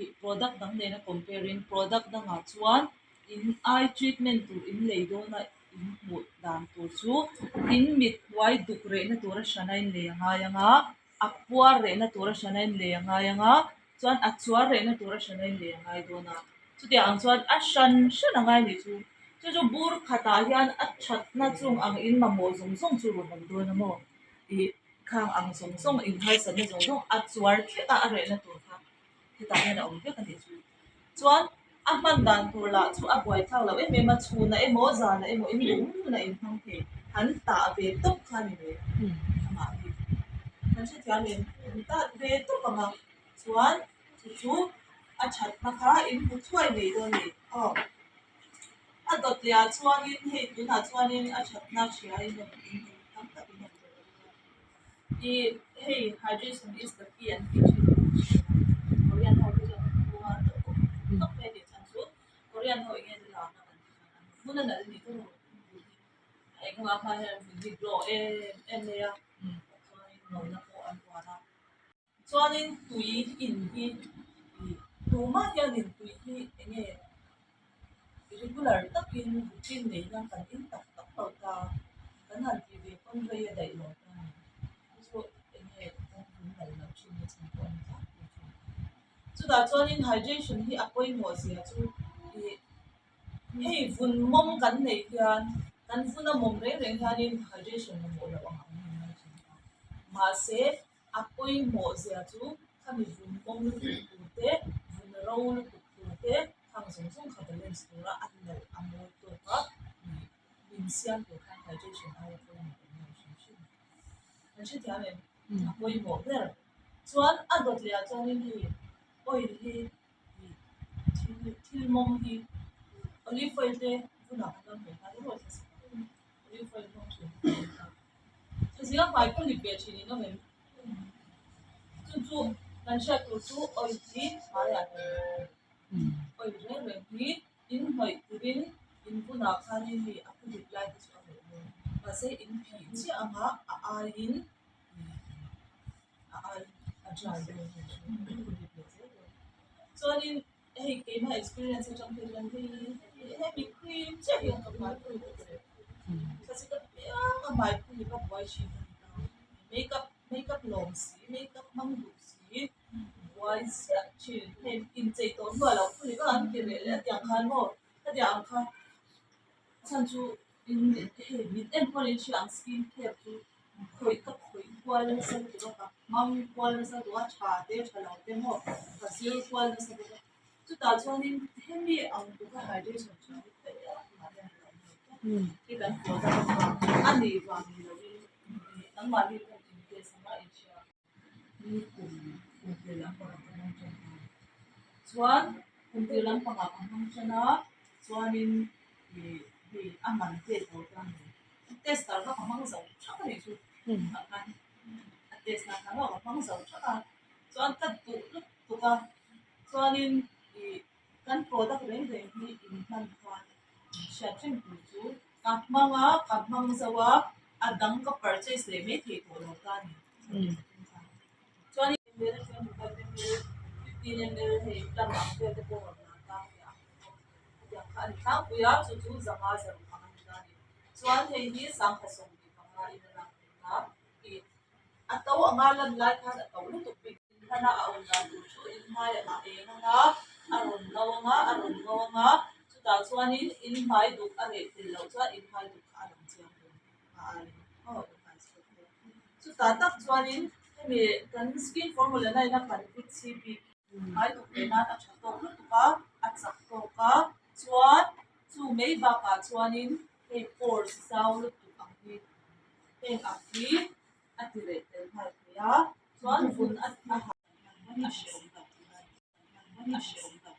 Ih product dang nena compare in product dangah chuan in eye treatment tur in lei dawn a in hmuh dan tur chu in mit hnuai duk rehna tura hrana in lei a ngai ang a, a puar rehna tura hrana in lei a ngai ang a, chuan a chuar rehna tura hrana in lei a ngai dawn a, chutiang ang chuan a hran hran a ngai nih chu. Chu chu bur khatah hian a thatna chung ang in mamawh zawng zawng chu rawn awm dawn a maw ih khang ang zawng zawng in harsatna zawng zawng a chuar thleng a a rehna tur kha hetah hian a awm vek a nih chu. Chuan a hman dan tur lah chu a buai thlak loh em em a, chhunah emaw zanah emaw in duh hmunah in hmang thei, han tah ve tawp kha a ni mai amah hi. Kan hrethiam em? An tah ve tawp ang a, chuan chu chu a thatna kha in hmu thuai mai dawn a ni aw. A dawt leh ah chuanin hei tunah chuanin a thatna hria in awm in tam tak in awm tawh lo bawk a. Ih hei hydration is the key an tih thin Korean ho hi chuan an hmung a tawp mai a tih chhan chu Korean ho enge an lar na kan tih chuan an hmun a nalh a ni tawp a engemaw hma hian vun hi glow em em mai a chuanin nawlna pawh an uar a chuanin tui in hi ih tumah hianin tui hi enge. Regular takin routine nei hian kan in tak tak lo ta, kan han tih ve pawn rei a daih lo ta a ni. Chu chu eng nge kan vun nalh loh thin na chhan pawh a ni tlangpui thin. Chutah chuanin hydration hi a pawimawh zia chu ih hei vun mawm kan neih hian kan vuna mawm reng reng hianin hydration mamawh loh ang ang a ni mai thin a. Mahse A pawimawh zia chu khami vun mawm lutuk tur te, vun ro lutuk tur te, khang zawng zawng kha balance tura a nalh a mawi tawk a, min siam tur khan hydration aia pawimawh awm lo hrim hrim. Kan hrethiam em? A pawimawh ber. Chuan a dawt leh ah chuanin hei oil hi thil thil mawm hi olive oil te vunah kan lo hmeh nghal emaw olive oil hmang thin. Thazia hmai pawh lip ve thin in awm em? Chu chu kan hriat tur chu oil hi hmaiah tel lo a ni. Oil reng reng hi in hnawih turin in bunah khanin mi a phu lip lai te chu a reh dawn. Mahse in phih chiah anga a aiin a aiin a dry dawn a ni. A phu lip leh zel dawn. Chuanin Hei keimah experience atang phei chuan hei hemi cream chiah hian ka hmai phu leh zel. Thlasik apiang a hmai phu hi ka buai thin a ni ta. Makeup makeup lawm si makeup hmang duh si buai ziah thin. Hei inchei tawh hnuah lo phu leh vak an ti leh leh a tiang khan maw khatiang ang kha chhan chu in hei min enkawl in hria ang skin care chu khawih ka khawih kual nasa lutuk a ka hmang kual nasa lutuk a tha te tha lo te maw ka zir kual nasa bawk a chutah chuanin hemi ang tluk a hydration tha hi theih a mahni a ni lo hi kan product a nih vang ni lovin nangmahni pawh in test anga in hria. Ni kum kum tir lampangah ka hmang tan a, chuan kum tir lampangah ka hmang tan a, chuanin ih hei a man vel tur kha a ni. Tester kha ka hmang zo thak a nih chu tah khan a test na khan ka hmang zo thak a, chuan ka duh lutuk a, chuanin ih kan product reng reng hi in hman khan hriat reng tur chu ka hmang a, ka hmang zo a, a dang ka purchase leh mai thei tawh lo ta a ni. Chuan ml 25 ml 15 ml hei plum ang vel te pawh rawn lar ta a ni a hetiang kha a ni tlangpui a chu chu zanga zaruk ang a ni ta a ni chuan hei hi sangha 15 in a lak theih a ih a to anga lan lai khan a to lutuk bik Inhlana a awm dan tur chu in hmaiah a eng ang a, a rawn no ang a, a rawn ngo ang a, chutah chuanin in hmai duk a reh tel loh chuan in hmai duk kha a lang chiang dawn a aiin aw in hmai chhuak dawn. Chutah tak chuanin hemi kan skin formula na ina kan vit chi bik hmai duk leh nan a tha tawk lutuk a, a chak tawk a, chuan chu mai bakah chuanin hei pores zau lutuk ang hi heng ang hi a ti reh tel nghal thei a, chuan vun a a ha a hreawm tak a hreawm tak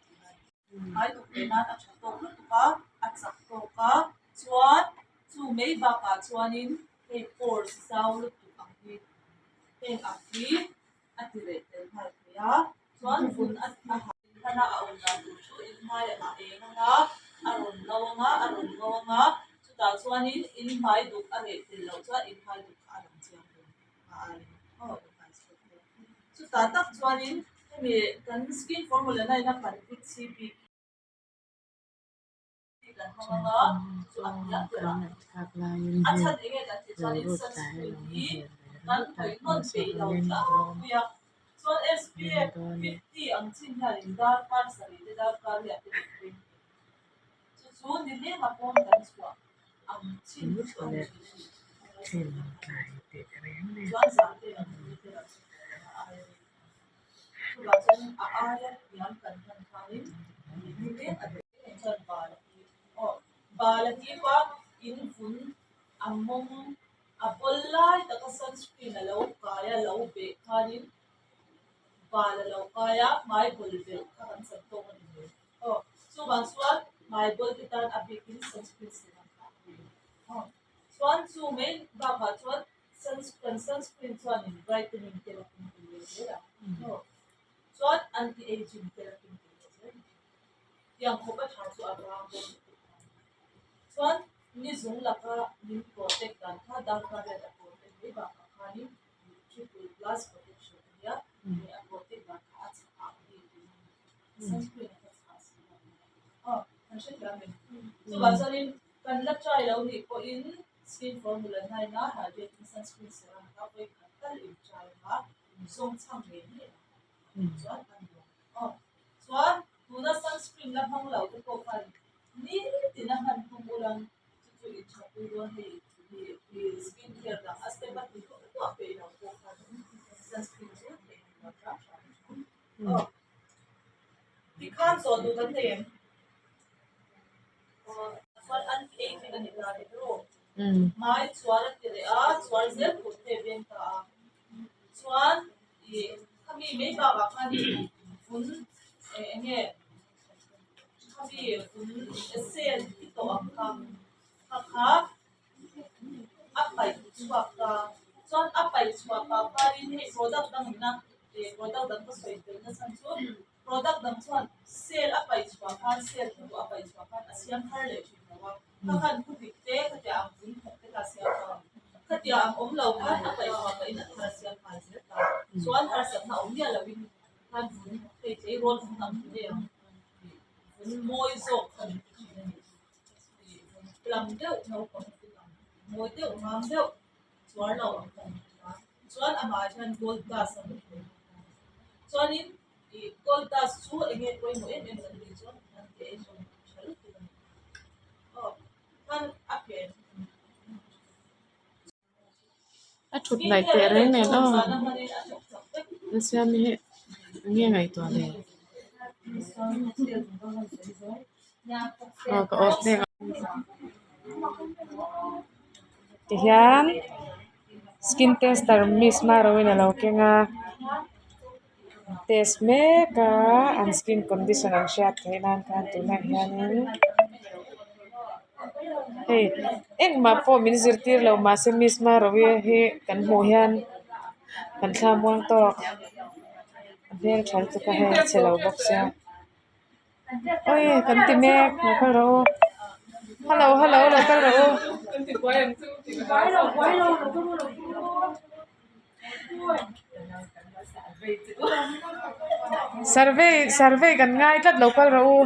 hmai duk leh nan a tha tawk lutuk a, a chak tawk a, chuan chu mai bakah chuanin hei pores zau lutuk ang hi heng ang hi a ti reh tel nghal thei a, chuan vun a a ha Inhlana a awm dan tur chu in hmaiah a eng ang a, a rawn no ang a, a rawn ngo ang a, chutah chuanin in hmai duk a reh tel loh chuan in hmai duk kha a lang chiang dawn a aiin aw in hmai chhuak dawn. Chutah tak chuanin hemi. Hemi kan skin formula na ina kan vit chi bik hi kan hmang anga chu a hniam ber a. A chhan enge kan tih chuanin sunscreen hi kan hnawih hnawn peih lo tlangpui a. Chuan SPF 50 ang chin hianin darkar sarih te darkar riah te min ring. Chu chu ni lema pawn kan chhuah ang chin chu a ni thin a. Chuan zan te lam ni te lam chu a aia rei. Chuvang chuan a aia hniam kan hman khanin ni leng a daih em chuan bal a hi aw bal a hi pa in vun a mawng a bawl lai taka sunscreen a lo kai a lo beh khanin bal a lo kai a hmai bawl belh kha kan chan tawk a ni mai aw chuvang chuan hmai bawl te tan a bikin sunscreen siam a ni aw chuan chu mai bakah chuan. Kan sunscreen chuanin brightening te la tum tel leh zel a maw? Chuan anti-aging te la tum tel leh zel a ni. Tiang khawp a tha chu a vang bawk lutuk a. Chuan ni zung laka min protect dan kha darkar riat a protect mai bakah khanin triple plus protection a nia, a protect dan kha a chhah ang bik in a ni. Sunscreen a kha chhah si lo a ni. Aw, kan hrethiam em? Chuvang chuanin kan la try lo nih pawhin Skin formula hnain a hydrating sunscreen serum kha vawi khat tal in try kha in zawng chhang ngei ngei ang chuan a nuam aw. Chuan tuna sunscreen la hmang lo te pawh khan nitin a hman tum ulang chu chu in tha pui dawn hei i skin care dang a step a ti duah duah peih lo pawh khan sunscreen chu theih a nuam hram hram aw. Tikhan zawh duh kan nei em? Hmai chuar a ti leh a, chuar zel tur te a veng ta a. Chuan ih khami mai bakah khanin vun eng enge khami vun sel ti tawh ang kha kha kha a paih chhuak ta. Chuan a paih chhuah pah khanin hei product dangin a ih product dang ka sawi tel nachhan chu. Product dang chuan sale a paih chhuah khan sale thu a paih chhuah khan a siam thar leh thin lo a, kha khan thu dik te khatia ang vun thawk te kha a siam thar ang, khatia ang awm lo khan a paih chhuah pahin a thar a siam nghal zel ta, chuan harsatna awm miah loin khan vun hei tleirawl vun ang ti daih ang tih vun mawi zawk kha min ti thin a ni, ih vun plam deuh naupang vun ang mawi deuh mam deuh chuar lo ang kha min ti a, chuan amah hian gold dust a hmu thei bawk a, chuanin. Ih gold dust chu eng nge pawimawh em em kan tih chuan an ti ei zawng tha lutuk a ni. Aw khan a pen. A thut hnaih teh reng nen aw a siam hi eng nge ngaihtuah le aw ka off mek a tihian skin tester miss maroin alo keng a. Test mek a an skin condition an hriat theih nan khan tunah hianin hei engmah pawh min zirtir lo mahse miss Marovi hi kan hmuh hian kan thla muang tawk a hmeltha lutuk a hei a chhe lo bawk sia awi kan ti mek lo kal rawh u hello hello lo kal rawh u. Survey survey kan ngai tlat lo kal rawh u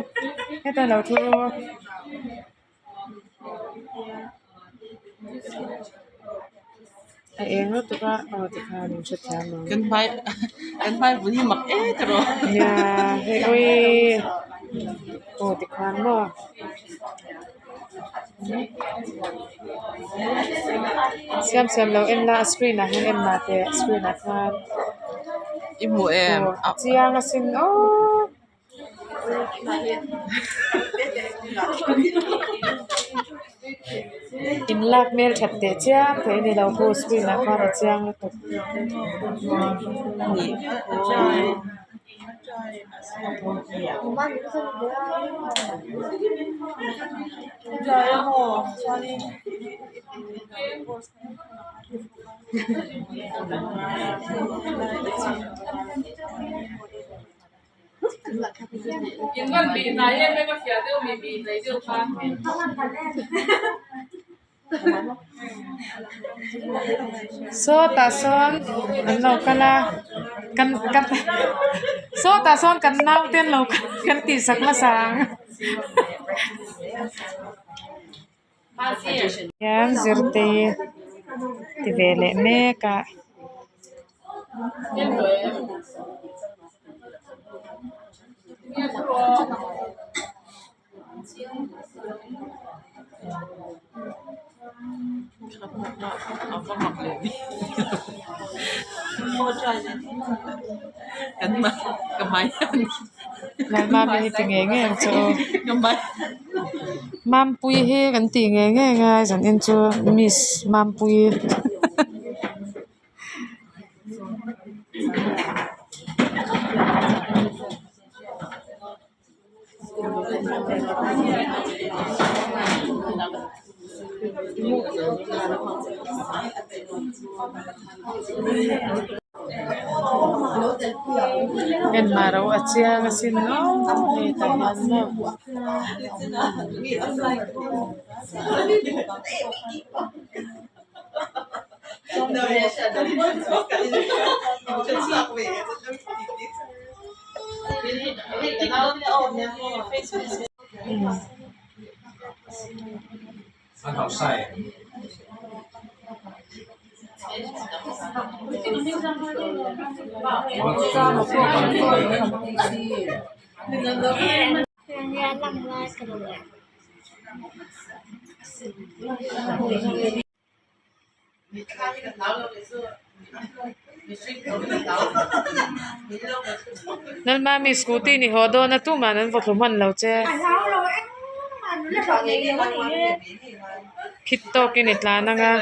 heta lo thu u. A eng lutuk a aw tikhan in hrethiam ang. Kan hmai kan hmai vun hi mak et erawh. Nia hei awii aw tikhan maw. Siam siam lo en la a screen ah hian en mah teh screen ah khan I hmu em aw chiang asin aww. In lak hmel that teh chiam theih a ni lo khu screen ah khan a chiang lutuk. Sawtah sawn an lo kal a. Kan kan sawtah sawn kan naute an lo kan tihsak hmasa ang. Hian zirtei ti ve leh mek a. Lalmami hi ti ngei ngei ang chu aw Mampuii hi kan tih ngei ngei ang a zanin chu miss Mampuii. Enmah ro a chiang asin aw hei tah hian maw. Lalmami scooty ni haw dawn a tumah an vaw thlu hman lo che. Khit tawkin i tlan ang a.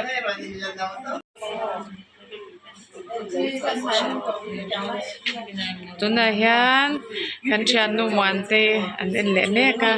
Tunah hian kan thiannu Muante an en leh mek a.